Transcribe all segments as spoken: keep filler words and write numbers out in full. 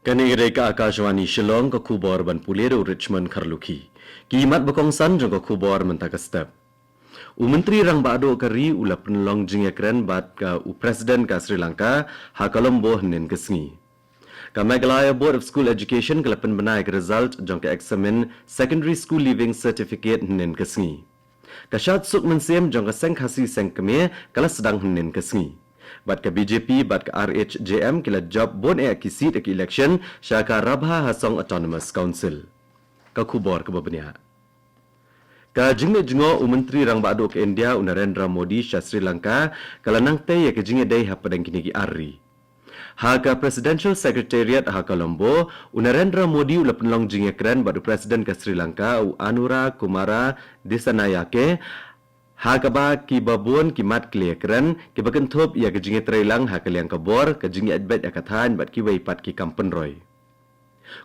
Kane ka dei ka Akashvani Shillong, ka khubor ban pule da u Richmond Kharlukhi. Ki mat ba kongsan jong ka khubor mynta ka step. U Myntri Rangbah Duh ka ri u la pynlong jingïakren bad ka u President ka Sri Lanka ha Colombo hynnin ka sngi. Ka Meghalaya Board of School Education ka la pynbna ïa ka result jong ka eksamin Secondary School Leaving Certificate hynnin ka sngi. Ka shad suk mynsiem jong ka seng Khasi seng kmie ka la sdang hynnin ka sngi. Bad ka B J P bad ka R H J M ki la jop bun eh ki seat ha ka election sha ka Rabha Hasong Autonomous Council. Ka khubor kaba bniah. Ka jingleit jngoh u Myntri Rangbah Duh ka India u Narendra Modi sha Sri Lanka ka la nangtei ïa ka jingïadei hapdeng kine ki ar ri. Ha ka Presidential Secretariat ha Colombo, u Narendra Modi u la pynlong jingïakren bad u President ka Sri Lanka u Anura Kumara Dissanayake, ha kaba kiba bun ki mat ki la ïakren kiba kynthup ïa ka jingïatreilang ha ka liang ka bor, ka jingïaid beit ïa ka thaiñ bad kiwei pat ki kam pynroi.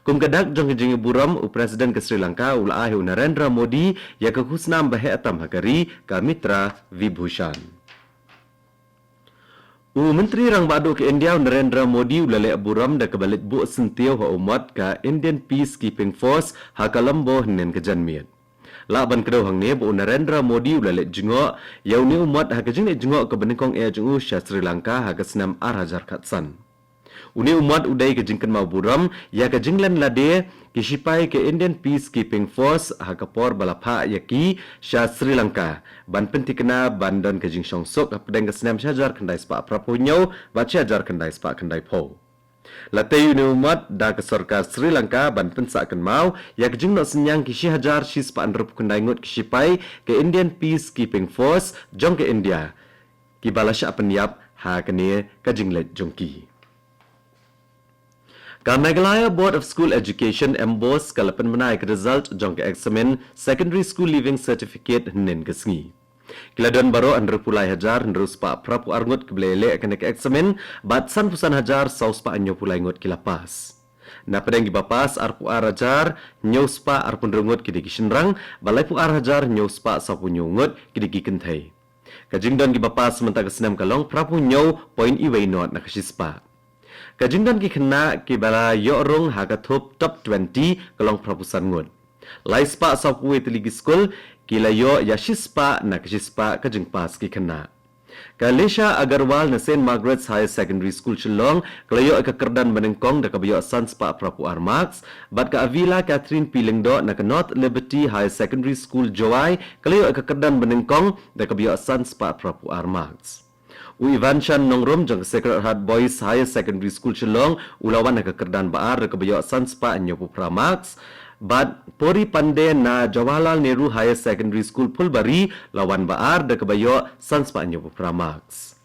Kum ka dak jong ka jingïaburom, u President ka Sri Lanka u la ai ha u Narendra Modi ïa ka khusnam ba heh tam ha ka ri, ka Mitra Vibhushan. U Myntri Rangbah Duh ka India u Narendra Modi u la leh burom da kaba leit buh syntiew ha u mot ka Indian Peacekeeping Force ha Colombo hynnin ka janmiet. Lah ban kdew hangne ba u Narendra Modi u la leit jngoh ïa une u mot ha ka jingleit jngoh kaba nyngkong eh jong u sha Sri Lanka ha ka snem ar hajar khatsan. Une u mot u dei ka jingkynmaw burom ïa ka jinglen lade ki shipai ka Indian Peacekeeping Force ha ka por ba la phah ïa ki sha Sri Lanka ban pynthikna ban don ka jingshongsuk hapdeng ka snem shi hajar khyndai spah phra phew hynñiew bad shi hajar khyndai spah khyndai phew. La tei une u mot da ka sorkar Sri Lanka ban pynsah kynmaw ïa ka jingnoh synñiang ki shi hajar shi spah hynriew phew khyndai ngut ki shipai ka Indian Peacekeeping Force jong ka India kiba la shah pynïap ha kane ka jingleit jong ki. Ka Meghalaya Board of School Education, MBOSE, ka la pynbna ïa ka result jong ka eksamin Secondary School Leaving Certificate hynnin ka sngi. Ki la don baroh hynriew phew lai hajar hynriew spah phra phew ar ngut kiba la ïaleh ïa kane ka eksamin bad san phew san hajar saw spah hynñiew phew lai ngut ki la pass. Na pdeng kiba pass, ar phew ar hajar hynñiew spah ar phew hynriew ngut ki dei ki shynrang bad lai phew ar hajar hynñiew spah saw phew hynñiew ngut ki dei ki kynthei. Ka jingdon kiba pass mynta ka snem ka long phra phew hynñiew point wei nod na ka shi spah. Ka jingdon ki khynnah kiba la ïoh rung ha ka thup top twenty ka long phra phew san ngut. Lai spah saw phew wei tylli ki skul ki la ïoh ïa shi spah na ka shi spah ka jingpass ki khynnah. Ka Lesha Agarwal na Saint Margaret's Higher Secondary School Shillong ka la ïoh ïa ka kyrdan ba nyngkong da kaba ïoh san spah phra phew ar marks, bad ka Avila Catherine P Lyngdoh na ka North Liberty Higher Secondary School Jowai ka la ïoh ïa ka kyrdan ba nyngkong da kaba ïoh san spah phra phew ar marks. U Ivanshan Nongrum jong ka Sacred Heart Boys Higher Secondary School Shillong u la wan ha ka kyrdan ba ar da kaba ïoh san spah hynñiew phew phra marks, bad Pori Pandey na Jawaharlal Nehru Higher Secondary School Phulbari la wan ba ar da kaba ïoh san spah hynñiew phew phra marks.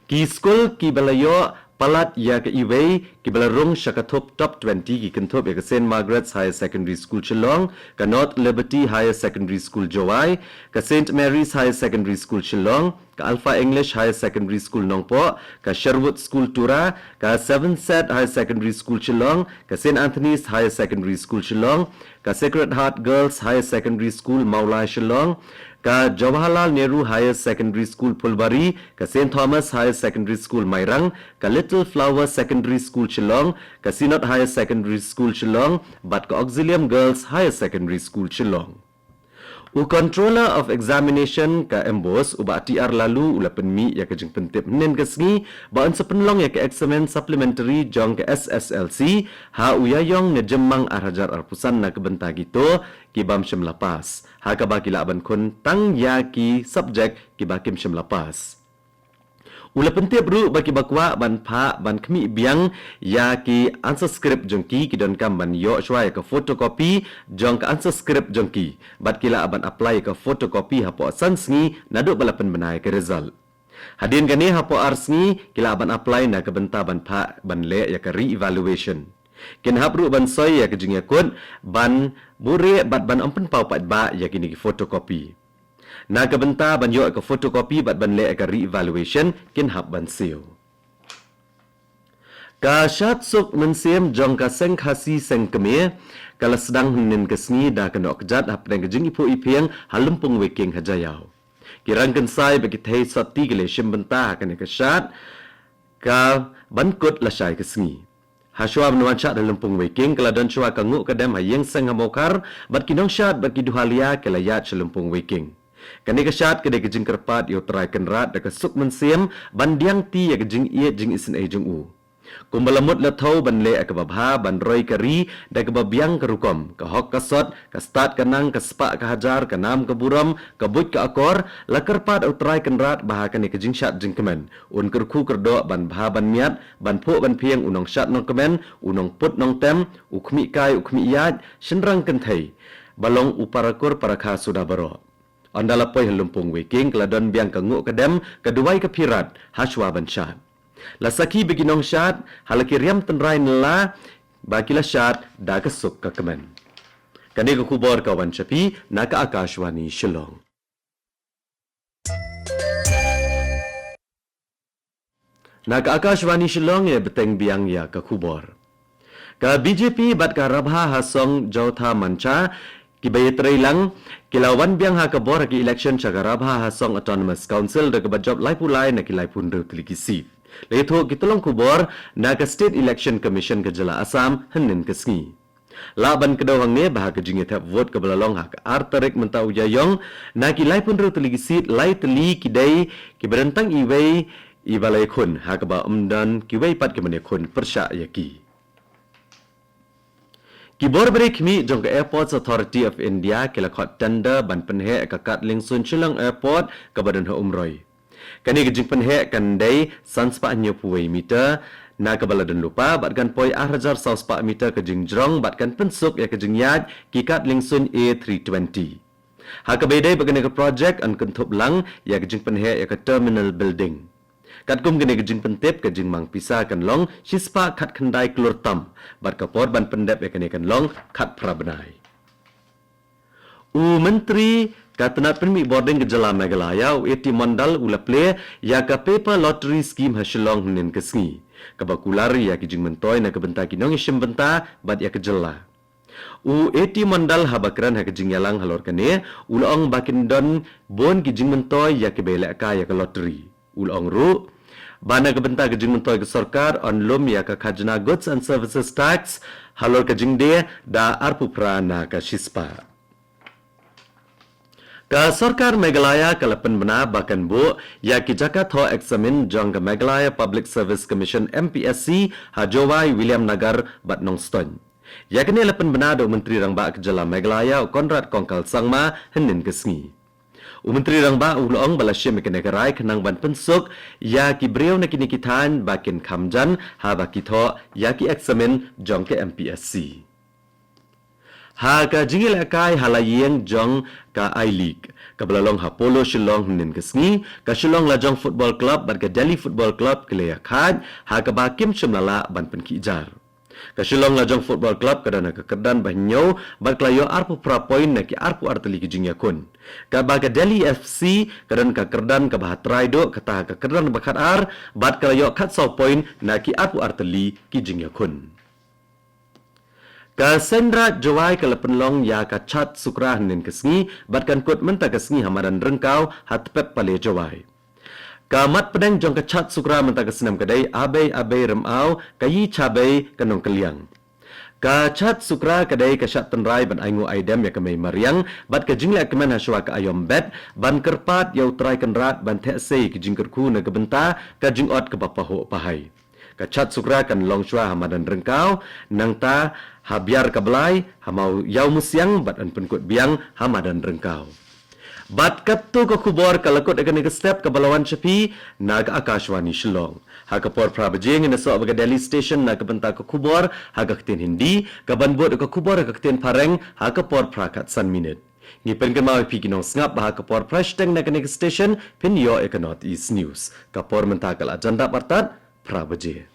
Ki skul kiba la ïoh palat ïa ka iwei kiba la rung sha ka thup top twenty ki kynthup ïa ka Saint Margaret's Higher Secondary School Shillong, ka North Liberty Higher Secondary School Jowai, ka Saint Mary's Higher Secondary School Shillong, ka Alpha English Higher Secondary School Nongpoh, ka Sherwood School Tura, ka Seventh Set Higher Secondary School Shillong, ka Saint Anthony's Higher Secondary School Shillong, ka Sacred Heart Girls Higher Secondary School Mawlai Shillong, ka Jawaharlal Nehru Higher Secondary School Phulbari, ka Saint Thomas Higher Secondary School Mairang, ka Little Flower Secondary School Shillong, ka Synod Higher Secondary School Shillong, bad ka Auxilium Girls Higher Secondary School Shillong. U Controller of Examination ka MBOSE, u Bah T R Laloo, u la pynmih ïa ka jingpyntip hynnin ka sngi ba un sa pynlong ïa ka eksamin supplementary jong ka S S L C ha u Ïaïong Nijymmang ar hajar arphew san na ka bynta kito ki bym shym la pass, ha kaba ki lah ban khun tang ïa ki subject kiba kim shym la pass. U la pyntip ruh ba kiba kwah ban phah ban khmih biang ïa ki answer script jong ki, ki donkam ban ïoh shuwa ïa ka photocopy jong ka answer script jong ki, bad ki lah ban apply ïa ka photocopy hapoh san sngi naduh ba la pynbna ïa ka result. Hadien kane hapoh ar sngi ki lah ban apply na ka bynta ban phah ban leh ïa ka re-evaluation. Kin hap ruh ban soi ïa ka jingïakut ban buhrieh bad ban ym pynpaw paidbah ïa kine ki photocopy. Na ka bynta ban ïoh ka photocopy bad ban leh ka re-evaluation kin hap ban siew. Ka shad suk mynsiem jong ka seng Khasi seng kmie ka la sdang hynnin ka sngi da ka noh kjat hapdeng ka jingiphuh iphieng ha Lympung Weiking ha Jaïaw. Ki rangkynsai bad ki thei sotti ki la shim bynta ha kane ka shad ka ban kut lashai ka sngi. Hashwa ban wan shad ha Lympung Weiking, ka la don shwa ka nguh ka dem ha ïing seng ha Mawkhar, bad ki nongshad bad ki duhalia ki la ïaid sha Lympung Weiking. Kane ka shad ka dei ka jingkyrpad ïa u Trai Kynrad da ka suk mynsiem ban diang ti ïa ka jingïeit jingisynei jong u. Kumba la mut la thew ban leh ïa kaba bha, ban roi ka ri da kaba biang ka rukom, ka hok ka sot, ka stad ka nang, ka spah ka hajar, ka nam ka burom, ka buit ka akor, la kyrpad ïa u Trai Kynrad ba ha kane ka jingshad jingkmen un kyrkhu kyrdoh ban bha ban miat, ban phuh ban phieng u nongshad nongkmen, u nongput nongtem, u khmih kai u khmih ïaid, shynrang kynthei, ba long u parakur parakha suda baroh. Ynda la poi ha Lympung Weiking, ka la don biang ka nguh ka dem, ka duwai ka phirat hashwa ban shad. La sakhi ba ki nongshad ha la ki riam tynrai na la ba ki la shad da ka suk ka kmen. Kane ka khubor ka wan sha phi na ka Akashvani Shillong. Na ka Akashvani Shillong, ïa bteng biang ïa ka khubor. Ka B J P bad ka Rabha Hasong Jowtha Mancha kiba ïatrei lang ki la wan biang ha ka bor ha ka election sha ka Rabha Hasong Autonomous Council da kaba jop laiphew lai na ki laiphew hynriew tylli ki seat. La ïathuh ki tyllong khubor na ka State Election Commission ka jylla Assam hynnin ka sngi. Lah ban kdew hangne ba ha ka jingïathep vote kaba la long ha ka ar tarik mynta u Ïaïong, na ki laiphew hynriew tylli ki seat, lai tylli ki dei kiba don tang iwei iba la ïakhun, ha kaba ym don kiwei pat kiba ïakhun pyrshah ïa ki. Ki bor briew khmih jong ka Airports Authority of India ki la khot tender ban pynheh ka kad liengsuiñ Shillong Airport kaba don ha Umroi. Kane ka jingpynheh kan dei san spah hynñiewphew wei meter na kaba la don lypa bad kan poi ar hajar saw spah meter ka jingjrong bad kan pynsuk ïa ka jingïaid ki kad liengsuiñ A three twenty. Ha kaba ïadei bad kane ka projek yn kynthup lang ïa ka jingpynheh ïa ka terminal building. Katkum kane ka jingpyntip, ka jingmang pisa kan long shispah khatkhyndai klur tam bad ka por ban pyndep ïa kane kan long khatphra bnai. U Myntri ka tnat pynmih bording ka jylla Meghalaya, u A T Mondal, u la plie ïa ka paper lottery scheme ha Shillong hynnin ka sngi, kaba kular ïa ki jingmyntoi na ka bynta ki nongïashim bynta bad ïa ka jylla. U A T Mondal haba kren ha ka jingïalang halor kane, u la ong ba kin don bun ki jingmyntoi ïa kiba ïalehkai ïa ka lottery. U la ong ruh ba na ka bynta ka jingmyntoi ka sorkar yn lum ïa ka khajna Goods and Services Tax halor ka jingdie da arphew phra na ka shispah. Ka sorkar Meghalaya ka la pynbna ba kan buh ïa ki jaka thoh eksamin jong ka Meghalaya Public Service Commission, M P S C, ha Jowai, Williamnagar bad Nongstoiñ. Ïa kane la pynbna da u Myntri Rangbah ka jylla Meghalaya, u Conrad Kongkal Sangma, hynnin ka sngi. U Myntri Rangbah u la ong ba la shim ïa kane ka rai khnang ban pynsuk ïa ki briew na kine ki thaiñ ba kin kham jan haba ki thoh ïa ki eksamin jong ka M P S C. Ha ka jingïalehkai ha la ïing jong ka I-League kaba la long ha Polo Shillong hynnin ka sngi, ka Shillong Lajong Football Club bad ka Delhi Football Club ki la ïakhaid, ha kaba kim shym la lah ban pynkhih jar. Ka Shillong Lajong Football Club ka don ha ka kyrdan ba hynñiew bad ka la ïoh arphew phra point na ki arphew ar tylli ki jingïakhun. Katba ka Delhi F C ka don ka kyrdan kaba ha trai duh, kata ha ka kyrdan ba khatar bad ka la ïoh khatsaw point na ki arphew ar tylli ki jingïakhun. Ka Seiñraij Jowai ka la pynlong ïa ka Chhath Sukra hynnin ka sngi bad kan kut mynta ka sngi ha Madan Ryngkaw ha Tpep Pale Jowai. Ka mat pdeng jong ka Chhath Sukra mynta ka snem ka dei Abei Abei Rymaw, ka Yi Chabei ka Nongkylliang. Ka Chhath Sukra ka dei ka shad tynrai ban ainguh aidem ïa ka mei mariang bad ka jingleh kmen hashwa ka aïom bet ban kyrpad ïa u Trai Kynrad ban theh sei ïa ki jingkyrkhu na ka bynta ka jingot kaba pahuh pahai. Ka Chhath Sukra kan long shwa ha Madan Ryngkaw, nangta ha Biar ka Blai, ha Maw Ïawmusiang bad yn pynkut biang ha Madan Ryngkaw. Bad katto ka khubor ka la kut ïa kane ka step kaba la wan sha phi na ka Akashvani Shillong. Ha ka por phra baje ngin ïasoh bad ka Delhi Station na ka bynta ka khubor ha ka ktien Hindi, kaban bud ka khubor ha ka ktien Phareng ha ka por phra khatsan minit. Ngi pynkynmaw ïa phi ki nongsngap ba ha ka por phra shiteng na kane ka station phin ïoh ïa ka North East News. Ka por mynta ka la jan dap artat phra baje.